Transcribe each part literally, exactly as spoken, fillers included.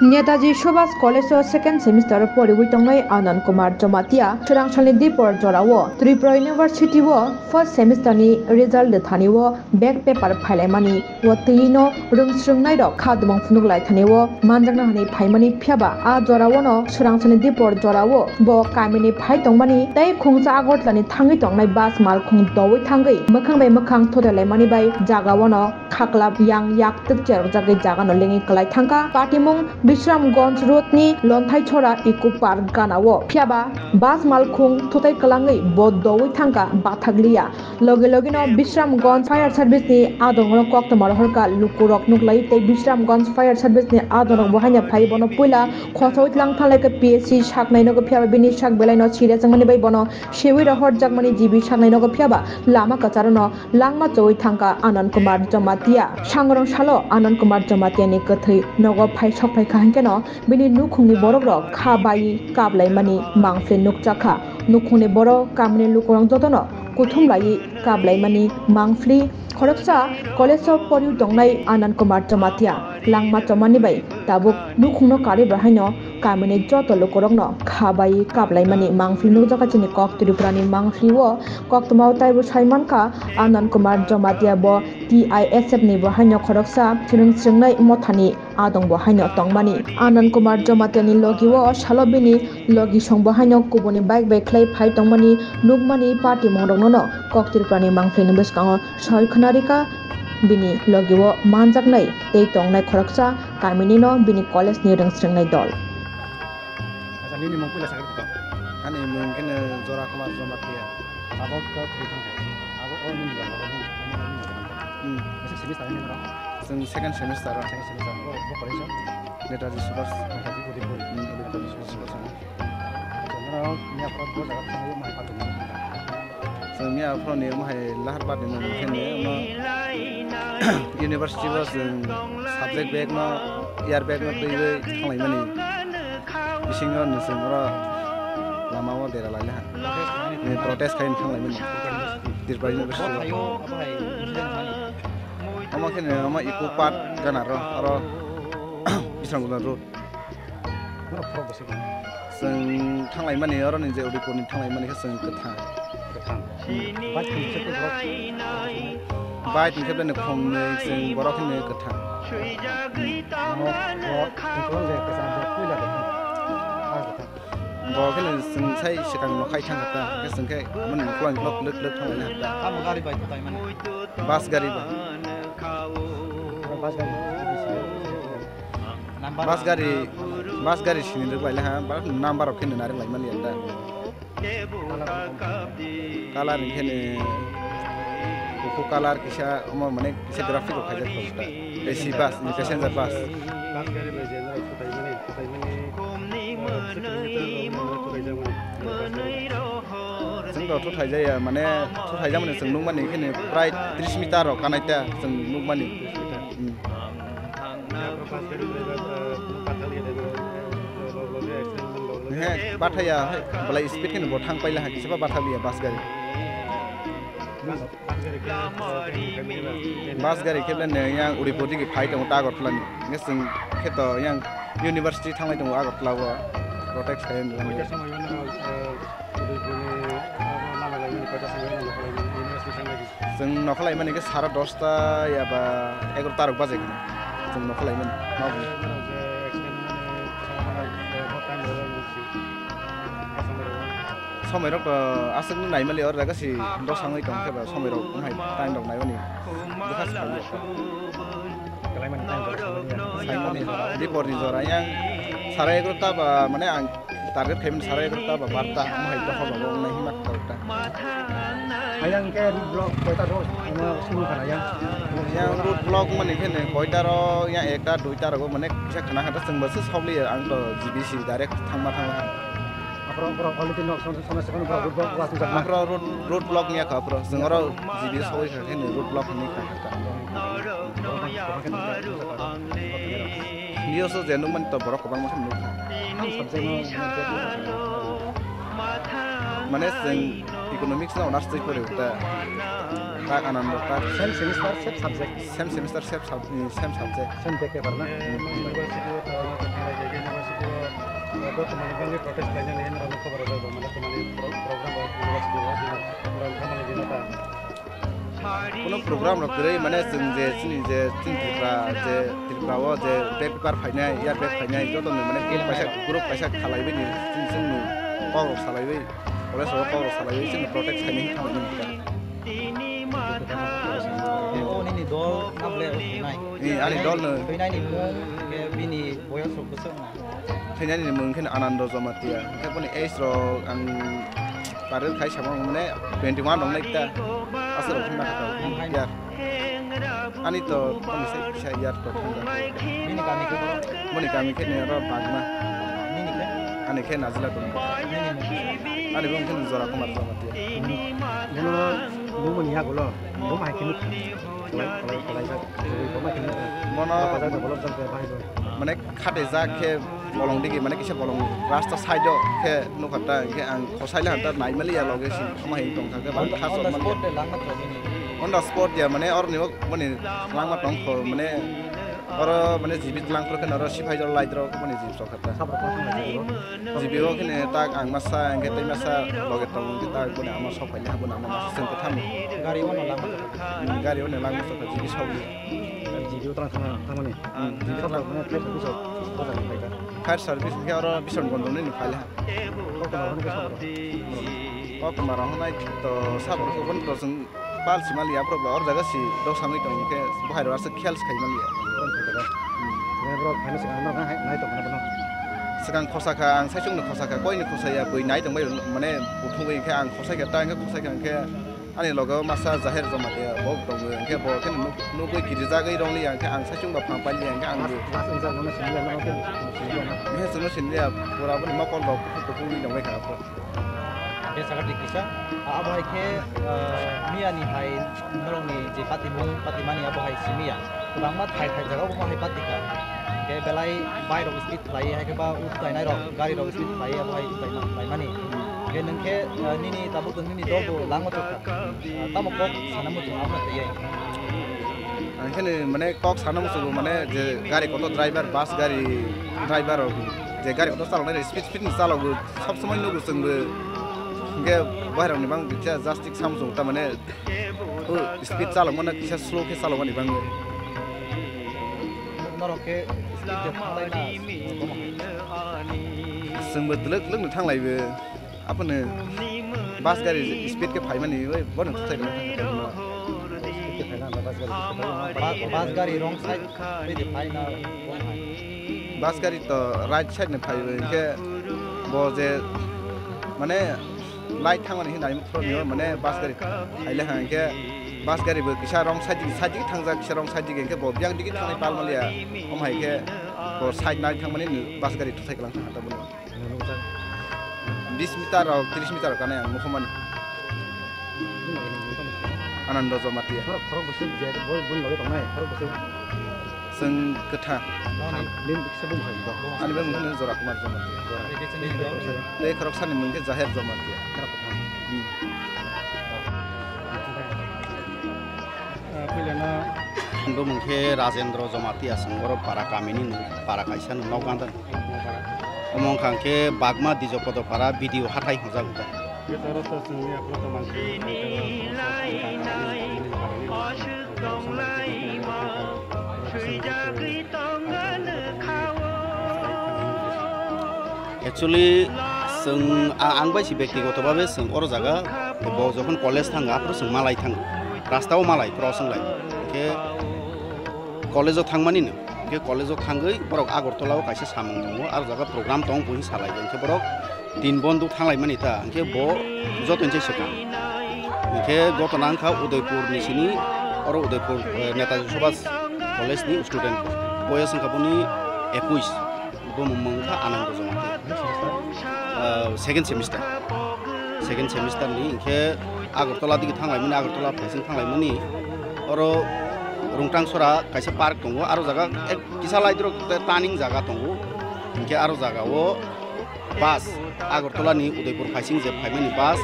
Netaji Subhas College o second semester o poriwi tongnai Anand Kumar Jamatia swrangsalni dipor jorao Tripura University o first semester ni result thani-o back paper phailaimani o twi no rwngsrwngnairok kha dwmang phunuk lai thani-o manjakna hwnwi phaimani, phiyaba a jorao no swrangsalni dipor jorao bo kamini phai tongmani tei khungsa Agartala ni thangwi tongnai bus malkhung doui thangwi mwkhang bai mwkhang thotoi laimani bai jagao no khaklap yang yaktwk cherokjagwi jagano lengwi kwlai thangkha. Patimung Bishramganj Road ni Lonthaichhora Eco Park ganao, phiyaba bus malkhung thutai kwlangwi bo doui thangkha, bathakliya. Logi logino Bishramganj Fire Service ni adongo koktwma rohorkha lukurok nuklai tei Bishramganj Fire Service ni adongrok bo haino phai bono puila khosaui tlang thanglaikha P S C saknai nogo, phiyaba bini sak belaino serious wngmani bai bono seui rohorjakmani G B saknai nogo, phiyaba lama kwcharo no langma choui thangkha Anand Kumar Jamatia. Sangrong salo Anand Kumar Jamatia ni kwthwi nogo phai sok phaikha, hinkhe no bini nukhungni borokrok kha baiwi kaplaimani mangpli nukjakha. Nukhungni borok, kamini lukurok jotono kuthum laiwi kaplaimani mangpli. Khoroksa college o poriwi tongnai Anand Kumar Jamatia langma chomani bai tabuk nukhungno karwi bo haino kamini joto lukurokno kha baiwi kaplaimani mangpli nukjakha chini kok Tripura ni mangpli o. Koktwma o taibo sai mankha, Anand Kumar Jamatia bo T I S F ni bo haino khoroksa swrwng swrwngnai mothani adong bo haino tongmani. Anand Kumar Jamatia ni logi o salo bini logi song bo haino kubuni bike bai khlai phai tongmani nukmani patimung rokno no kok Tripura ni mangpli ni bwskango soi khwna rikha. Bini logi o manjaknai tei tongnai khoroksa kamini no bini college ni rwngsrwngnai dol. Acha, nini mung puila sakha tong? Ani mung kene Jora Kumar Jamatia. Abo khe thwi thang khe. Abo o nini jaga, o nini, o nini jaga. Hmm. Bwswk semester ni nang? Chwng second semester o. Second semester. Bo, bo college o? Netaji Subhas. Netaji Udaypur. Hmm, Udaypur Netaji Subhas. Subhas. Chwng miya phoro bo jaga thangwi mai phatwi nang. Chwng miya phoro ni omo hai lahar party no mungkhe ni omo university o chwng subject bag no, year bag no twiwi thanglaimani. Bisingo nwswng oro lama o bera lailaiha. Ni protest khai thanglaimani. Tripura University o. Omo khe ni omo Eco Park gana ro, oro Bisramganj road. Chwng thanglaimani, oroni je Udaipurni thanglaimani khe chwng kwthang. Kwthang. Hmm. Bike thwngse khe borok. Bike thwngse bene khumnwi chwng borok hinwi kwthang. Kwthang. Omo borok thwngse je kwchang je puila kwthang. Ah, kwthang. Bo kheno chwng sai swkang nokhai thang kha ta, khe chwng khe mani uklok uklok lwk lwk thanglaina kha ta. Tamo gari bai kwtai mani? Bus gari bai. Bus gari. Number. Bus gari, bus gari sini rwk lai ha, bus number rok kheno narwk lai mani ta. Color rok kheno kuku color kisa, omo mane kisa graphic rok khaijak ta. A C bus, passenger bus. Bus gari bai je norok kwtai mani, kwtai mani. Chwng rok thuthai jaya, mane thuthai jamani chwng nukmani kheno prai tris meter rok kanai ta chwng nukmani. Hmm. He, bathaya, belai speed kheno bo thang paila ha, kisa ba bathaliya bus gari. Bus gari khe belai yang Udaipur digi phai tongo ta Agartala ni. Nge chwng khe to yang university thanglai tongo Agartala o. Protest khai wng. Koita somoi mano, eh, Udaipur ni, eh, lama lai mani koita somoi mano, university thanglai di. Chwng nokha lai mani khe sara dosta ya ba egarota rok bajai kheno. Chwng nokha lai mani. Somoi rok to aswk nai mali, oro jaga si dos wngwi tong khe ba somoi rok wng hai time rok nai mani bwkha se phai o. Kalaimani time rok sai mani. Sai mani, dipor ni jora yang sara egarota ba mane ang target khai mani sara egarota ba barta wng hai doha ba wng nai hima khe ta. Ayang ke road block koita road ano suru kana yang. Yang road block mani khe ne koita ro yang ekta duita ro mane kisa khana kha ta chwng ba se sok li ang to G B C direct thangma thangma. Aphro, aphro, already nok, som-, somosya kono, aphro, road block, was, was, aphro, road, road block niya kha, aphro, chwng oro G B soi kha, khe road block ni kha, kha. News o je nukmani to borok kwbangma khe nukha. Mane chwng economics no honours twi pore ta. Ta Anando ta. Same semester, same subject. Same semester, same sub-, same subject. Same paper na? Hmm. University o ta, ta, ta, Tamani bangwi protest khlainani hwnwi rwmani khobor rwjak, bo mane tamani pro-, program rok university o hwnwi rwmani bini ta. Kuno program rok kwrwi mane chwng je chini je chini Tripura je Tripura o je bag paper phainai, air bag phainai joto ni mane group kaisa, group kaisa khalaiwi ni chini chwng ni kok rok salaiwi, college rok kok rok salaiwi chini protest khainai thangwi ni bwkha. O nini dol na ble o thwinai? Ni ani dol no. Thwinai ni mung, bini boyos rok bwswk na? Thwinani ni mung khe Anando Jamatia. Hwnkhe boni age rok ang parir khai sama mane twenty one rok nai ta. Aswk rok hwnna kha ta. Nang hai ya. Ani to tong sai kisa yar to thang da. Bini kami khe boro? Boni kami khe ni ro Bagma. Nini khe? Ani khe Najila dong. Nini mung khe? Ani mung khe Jora Kumar Jamatia. Bono bumani yagulo, buma hai khe nukha. Khlai, khlai, khlaijak. Buma hai khe nukha. Bono buma hai khe nukha. Mane khatijak khe bolong digi, mane kisa bolong rasta side o khe nukha ta, hwnkhe ang khosai le hanta naimaliya loge si thuma hai tongkha khe bang khas on the spot de langma tongmani. On the spot ya, mane oroni o mani langma tongkho, mane oro mane jibit langphro khe oro siphai jor lai drok mani jib sokha ta. Sabra kosong na jibit o? Jibit o khe tak ang masa, hwnkhe tei masa loge tongo, hwnkhe tak boni ama sok paina, boni ama masa chwng kwtham. Gari o no langma tongkha. Hmm, gari o no langma tongkha, jibit sok. G D O twlang thangna thangmani. Hmm. G D O twlang thangmani fire service rok bwsajak ni phaikha. Fire service hwnkhe oro Bishonganj ni phaile ha. Koktwma rok hwnwi khe sabo rok. Koktwma rok hwnai to sabo rok hwnwi to chwng pal sima liya, aphuru ba or jaga si dok sangwi tong hwnkhe bahai rok aswk khel khai man liya. Oro phaikha da. Hmm. Mane borok phaina swkang norok nai tong mano bono. Swkang khosa kha, ang saichung no khosa kha, koi ni khosa ya, bui nai tong bai mane buphung bai hwnkhe ang khosai kha, ta hwnkhe khosai kha hwnkhe Ani logo masa Jaher Jamatia bo tongo, hwnkhe bo khe nuk-, nugwi kirijagwi rwng liya, hwnkhe ang saichung ba phang pailiya, hwnkhe ang bo. Mas, mas wngjak, nono siniya, nono khe siniya na? Hwnkhe chwngno siniya, pura boni mokol rok kuphur kuphur wngwi tongbai kha. Khe jaga di kisa, abo hai khe, ah, miya ni hai norokni je patimung patimani abo hai simiya. Kwbangma thai thai jaga o bo hai patikha. Khe belai bike rok speed khlai, hai khe ba utai nai rok, gari rok speed khlai, abo hai utai ma-, khlai mani. Khe nwng khe, eh, nini tabuk nwng nini dol bo langma tongkha. Eh, tamo kok sana muchung abo tei. Ang khe ni mane kok sana muchungo mane je gari kotor driver, bus gari driver rok je gari kotor chalok nai speed speed ni chalok bo sob somoi nugo chwng bo. Hwnkhe bahai rok ni bang kisa just tik sa muchungo ta mane. O speed chalokmano kisa slow khe chalokmani bangwi. Norok khe speed de thanglai na, bomo hai. Chwngbo twlwk twlwk no thanglaibo. Abono bus gari speed khe phaimani, oi, bono thwtai rwna thangkha. Speed khe phaina, bus gari speed khe phaina. Ba-, bus gari wrong side bai de phaina, bomo hai. Bus gari to right side ni phaibo, hinkhe bo je mane light thangmani hinwi naimukthorni mane bus gari phaile ha, hinkhe bus gari bo kisa wrong side digi, side digi thangjak, kisa wrong side digi, hinkhe bo biyang digi thangnai palmaliya. Omo hai khe bo side nai thangmani bus gari thuthai kwlang thangkha tabukno. Bis meter rok, tris meter rok kanai ang nukho mani. Anando Jamatia. Khorok, khorok bwswk je, bo, boni loge tongnai, khorok bwswk. Chwng kwthang. Nini kisa bung hai bo. Ani bung hino Jora Kumar Jamatia. Tei khorok sani mung khe Jaher Jamatia. Hmm. Bo mung khe Rajendra Jamatia, chwng borok para kamini nung, para kaisa nung nok ganda. Omo wngkha khe Bagma Dijopodo para B D O hathai hwnjago ta. Actually, chwng, a-, ang bai si bektigoto babe chwng oro jaga, bo jokhon college thango, aphuru chwng malai thango. Rasta o malai, cross wnglai. Khe college o thangmani no. Hwnkhe college o thangwi borok Agartala o kaisa samung tongo, aro jaga program tong buini salai, hwnkhe borok tin bondhu thanglaimani ta, hwnkhe bo jotono se swkang. Hwnkhe gotona wngkha Udaipur ni sini, oro Udaipur, eh, Netaji Subhas College ni student, boyos wngkha boni ekush, bo mung wngkha Anando Jamatia. Ah, second semester. Second semester ni hwnkhe Agartala digi thanglaimani, Agartala phaising thanglaimani. Oro Rungtang sora kaisa park tongo, aro jaga ek kisa lai doro turning jaga tongo. Hwnkhe aro jaga o bus Agartala ni Udaipur phaising je phaimani bus.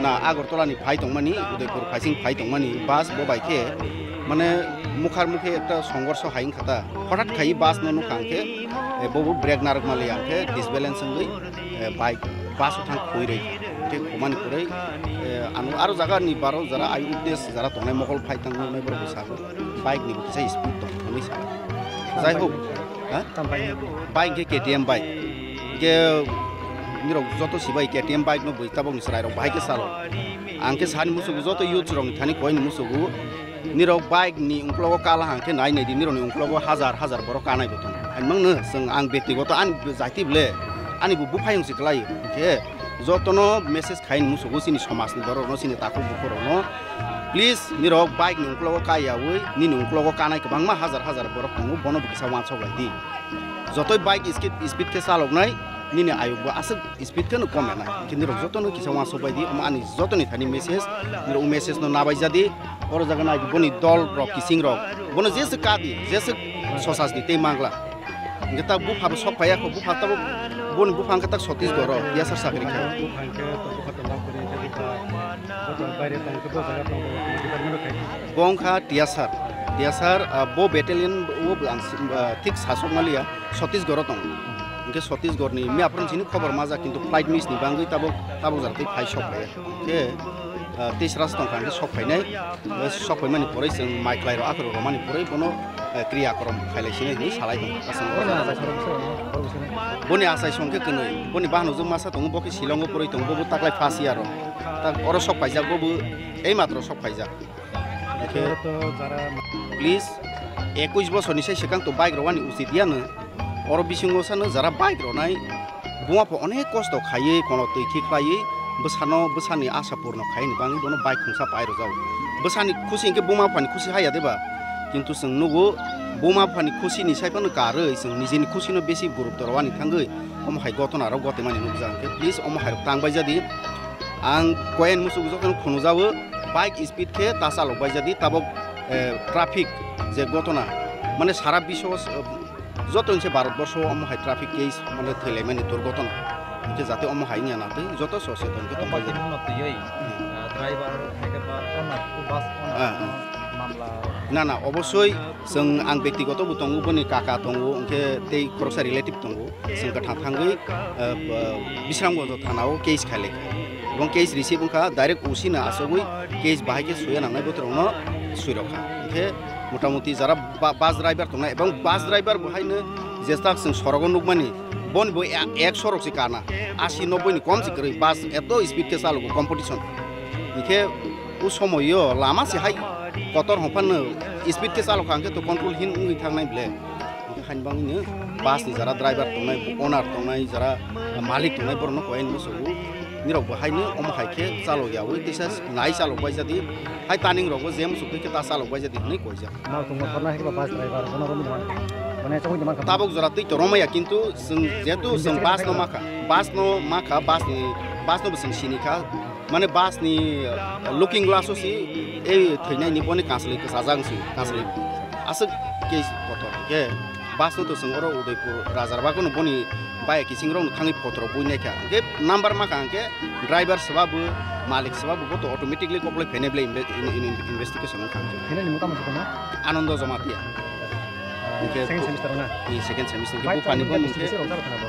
Na Agartala ni phai tongmani, Udaipur phaising phai tongmani bus bo bai khe mane Mukhar mukhe ekta songgorsho hai wngkha ta, hothat khai bus no nukha hwnkhe, eh, bobo brake narwkma le hwnkhe disbalance wngwi, eh, bike bus o thang khwi rwi, tei khumani kwrwi, eh, ano aro jaga ni baro jara eye witness jara tongnai mokol phai tang nuknai borok bwskango bike ni bo kisa speed tong hwnwi sa. Jai hok, ha? Bike khe K T M bike. Khe nirok joto sibai K T M bike no bui tabok ni chwrai rok bahai khe chalo. Ang khe sani musugo joto youth rok ni thani koi ni musugo. Nirok bike ni ungklogo kala hang khe nai nai di, nirok ni ungklogo hajar hajar borok kanai bo tongo. Ang mang no chwng ang bektigoto ani jaiti ble ani bo buphayung se kwlai khe joto no message khai ni musugo chini somaj ni borok no chini takhuk bukhuk rok no. Please, nirok bike ni ungklogo kaiyaui, nini ungklogo kanai kwbangma hajar hajar borok tongo, bono bo kisa uansuk lai di. Jotoi bike speed, speed khe chaloknai, nini ayuk bo aswk speed kheno kom ya nai. Hwnkhe nirok jotono kisa uansuk bai di, omo ani jotoni thani message, nirok o message no nabai ja di, oro jaga nai di, boni dol rok, kising rok, bono jeswk ka di, jeswk sosas di tei mangla. Hwnkhe ta bupha bo sok phaiya kho, bupha tabuk boni bupha hwnkhe tak Chhattisgarh o, yasar sakri khe. Bupha hwnkhe to bupha to lab kori, je bupha joto baire tong khe bo jaga tong bo department o khai. Bo wngkha T S R, T S R, ah, bo battalion o ang, ah, thik sasok maliya, Chhattisgarh o tongo. Hwnkhe Chhattisgarh ni miyaphuru chini khobor majak, kintu flight miss ni bangwi tabuk, tabuk jara tei phai sok phaiya. Hwnkhe, ah, tei sras tongkha hwnkhe sok phainai. Sok phaimani pore chwng mai khlairok akhoro romani pore bono, eh, kriya korom khailai sini hinwi salai tongo. Aswk Boni achai song khe kwrwi, boni achai song khe kwnwi. Boni bahanojwk masa tongo, bo khe Shillong o pore tongo, bo bo taklai first year o. Tak oro sok paijak, bo bo ei matro sok paijak. Hwnkhe to jara please, ekush bosorni sai swkang to bike rwani uchit yano. Oro bisingo sano jara bike rwnai, buma pho onek kosto khaiwi, kono twi thi khlaiwi, bwsano, bwsani asa purno khaini bagwi bono bike khungsa pai rwjago. Bwsani khusi hinkhe buma phani khusi haya deba? Kintu chwng nugo, buma phani khusini sai phano karwi chwng nijini khusino besi gurutto rwani thangwi omo hai gotona rok gotemani nukjak. Hwnkhe please omo hai rok tang bai jadi. Ang koyen muchuk jotono khunujao, bike speed khe ta chalok bai jadi, tabok, eh, traffic je gotona, mane sara biswo, eh, joto hinse Bharat borsho omo hai traffic case mane thwilaimani durgotona. Hinkhe jate omo hai wngya na twi joto soseton khe tongbai. Twiwi, hmm, ah, driver hai khe ba owner, bus owner, ah, ah, mamla. Na, na, obosoi chwng ang bektigoto bo tongo, boni kaka tongo, hinkhe tei khoroksa relative tongo. Chwng kwthang thangwi, ah, ba, Bisramganj thana o case khailai kha. Ebong case receive wngkha, direct O C no achugwi case bahai khe suya nangnai botorokno suirokha. Hinkhe motamuti jara ba-, bus driver tongnai, ebong bus driver bo haino jesa chwng sorogo nukmani, boni bo ek, ek sorok se kana, asi noboi ni kom se kwrwi, bus eto speed khe chalogo competition. Hinkhe o somoio lama se hai kotor hwnphano speed khe chalokha, hinkhe to control hin wngwi thangnai ble. Hinkhe haini bagwino bus ni jara driver tongnai, owner tongnai, jara malik tongnai, borokno koyani musugo. Nirok bo haino omo hai khe chalok yaui teisa nai chalok bai jadi. Hai taning rok bo je musuk twi khe ta chalok bai jadi hinwi koijak. Mal tongma khorna hai khe ba bus driver bono romwi man. Mane chongwi man kha. Tabuk jora twi to romaya, kintu chwng jehetu chwng bus no makha, bus no makha, bus ni, bus no bo chwng sini kha. Mane bus ni, uh, looking glass o si ei thwinai ni boni kasli kwchajak si kasli aswk case kotor ke bus no to chwng oro Udaipur Rajarbago no boni bai kising rok no thangwi photo rok bui naikha. Hwnkhe number makha hwnkhe driver swbabu malik swbabu bo to automatically koplai phainai ble inve-, in-, in-, in-, investigation wngkha hwnkhe. Phainai ni mota mota kono? Anando Jamatia. Hwnkhe second semester na? Ni second semester hwnkhe bike bupani chalok bo bisi hwnkhe bisi rok jaro khana bo?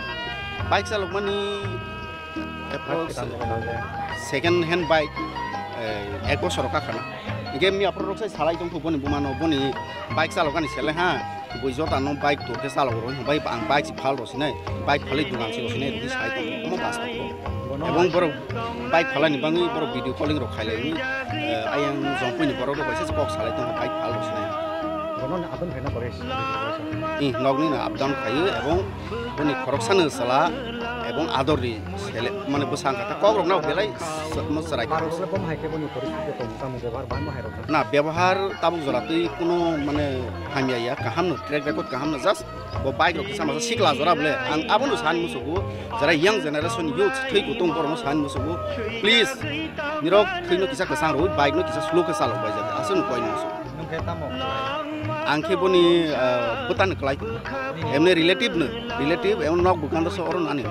Bike chalokmani Approx second hand bike, eh, ek bosor kakhana. Hingke mi aphuru rok sai salai tongkho boni bumano, boni bike chalokani sele ha. Bui jotano bike to khe chalok rw bai ang bike si phal rw sinai, bike phalwi dugan si rw sinai rw sai tongkho, omo bus tongkho. Ebong borok bike phalani bangwi borok video calling rok khailai, eh, ayang jongpui ni borok rok bai se kok salai tongkho bike phal rw sinai. Bono ni adon khaina pore. Ih, nokni na up down khaio ebong boni khoroksano chwla ebong ador ri sele, mane bwsa wngkha khe kokrokno belai s-, mo chwrai kha. Borok bom hai khe boni poristiti tong tamo bebohar bahai ma hai rok na? Na, bebohar tabuk jora twi kuno mane hamya ya, kaham no, track record kaham no, just bo bike rok kisa masa sikla jora bole. Ang abono sani musugo, jara young generation youth thwi kutung borokno sani musugo, please, nirok thwino kisa kwchang rwi, bike no kisa slow khe chalok bai jate, aswk no koi musugo. Nwng khe tamo khlai? Ang khe boni, ah, bwtano kwlai tongo. Emne relative no, relative, emne nok bwkang dorso oro ani.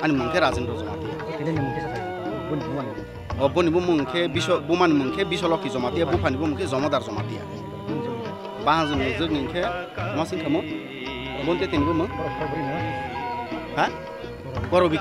Ani mung khe Rajendra Jamatia. Tini ni mung khe sa khai, boni bumani mung. O, boni bumung khe Biso-, bumani mung khe Bisoloki Jamatia, buphani bumung khe Jomodar Jamatia. Bahajwng jwk ni khe ma sing khamo. Bonte tini bo mo. Ha? Borok bi